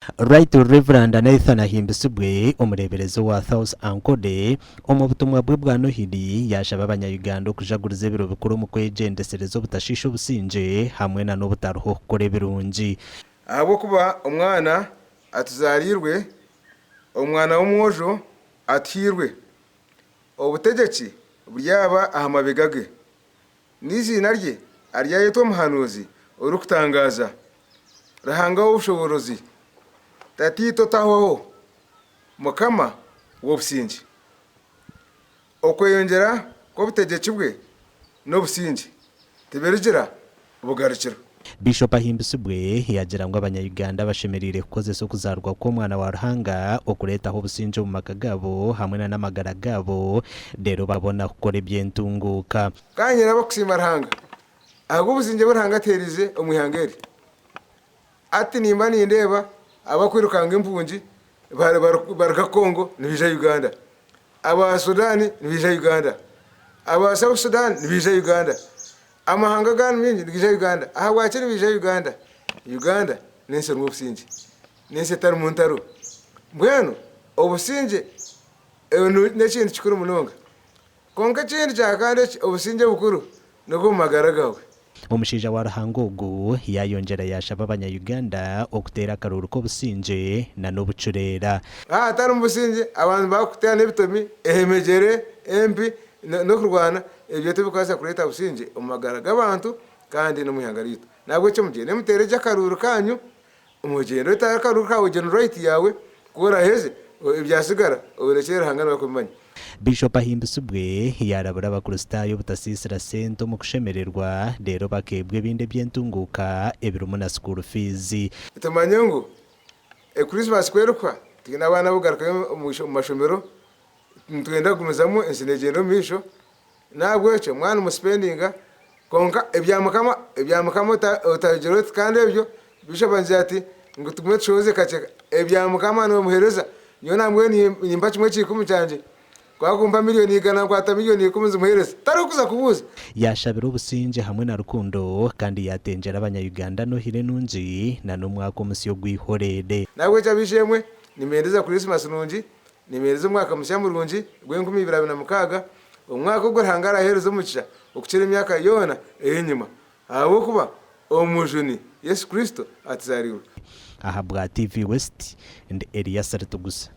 Right Rev. Nathan Ahimbisibwe, omureeberezi owa Thous Ankole, omu butumwa bwe bwa Nohiri yaashaba abanya-Uganda okujaguriza ebiro bikuru omu kwegyendesereza obutashiisha obusingye hamwe na n'obutaruha okukora ebirungi. Ahabw'okuba omwana atuzaariirwe, omwana w'omwojo atuhairwe, obutegyeki buryaba aha mabega ge, N'eiziina rye aryayetwa Omuhanuuzi Orikutangaaza, Ruhanga w'obushoboorozi, Tataitwe otahwaho, Mukama w'obusingye. Okweyongyera kw'obutegyeki bwe n'obusingye tibirigira bugarukiro. Bishop Ahimbisibwe yaagira ngu abanya-Uganda bashemereire kukozesa okuzaarwa kw'omwana wa Ruhanga okureetaho obusingye omu maka gaabo hamwe na n'amagara gaabo reero babona kukora eby'entunguuka. Kandi nyine abakusiima Ruhanga ahabw'obusingye bu Ruhanga atuheerize omu ihanga eri. Hati nimba nindeeba abakwirukanga empungi baruga Congo nibaija Uganda, aba Sudan nibaija Uganda, aba South Sudan nibaija Uganda. Amahanga agandi maingi nigaija Uganda. Ahabwaki nibaija Uganda? Uganda n'ensi erimu obusingye. N'ensi etarimu ntaro. Mbwenu obusingye n'ekintu kikuru munonga. Kwonka ekindi kya kandi obusingye obukuru n'obw'omu magara gaawe. Omushaija wa Ruhanga ogu yaayongyera yaashaba abanya-Uganda okuteera akaruuru k'obusingye na n'obucureera. Ahatarimu busingye, abantu baakuteerana ebitomi, emegyere, empi, n'okurwana, ebyo tibikubaasa kureeta busingye omu magara g'abantu kandi n'omu ihanga ryaitu. Nahabwekyo mugyende muteere gye akaruuru kaanyu, ogyende oteere akaruuru kaawe, egyo ni right yaawe, ku oraaheze ebyatsigara obirekyere Ruhanga niwe arikubimanya. Bishop Ahimbisibwe yaarabura Abakristaayo obutasiisira sente omu kushemererwa reero bakeebwa ebindi eby'entunguuka ebirimu na school fees. Tumanye ngu Christmas ku erikuhwa twine abaana abokugarukayo omu mashomero, nitwenda kugumizamu ensi negyenda omu maisho, nahabwekyo mwaba nimusipendinga kwonka ebya mukama ebya mukama otabigira oti kandi ebyo Bishop angira ati ngu tugume tushohoze kakye ebya mukama nomuhereza nyowe nambwenu nimpa kimwe kya ikumi kyangye ku akumpa milioni igana nkwata milioni ikumi nzimuhereza tariho kuza kubuuza. Yaashabira obusingye hamwe na rukundo kandi yaatengyera abanya-Uganda Nohire enungi na n'omwaka omusya ogw'eihoreere. Nahabwekyo ab'eishe-emwe nimbendeza Kurisimasi nungi Nimeereza omwaka musya murungi gw'enkumi ibiri abiri na mukaaga, omwaka ogu Ruhanga araaheereza omugisha okukira emyaka yoona ey'enyima, ahabw'okuba Omujuni Yesu Kristo atuzaariirwe. Ahabwa TV West, ndi Elias Ritugusa.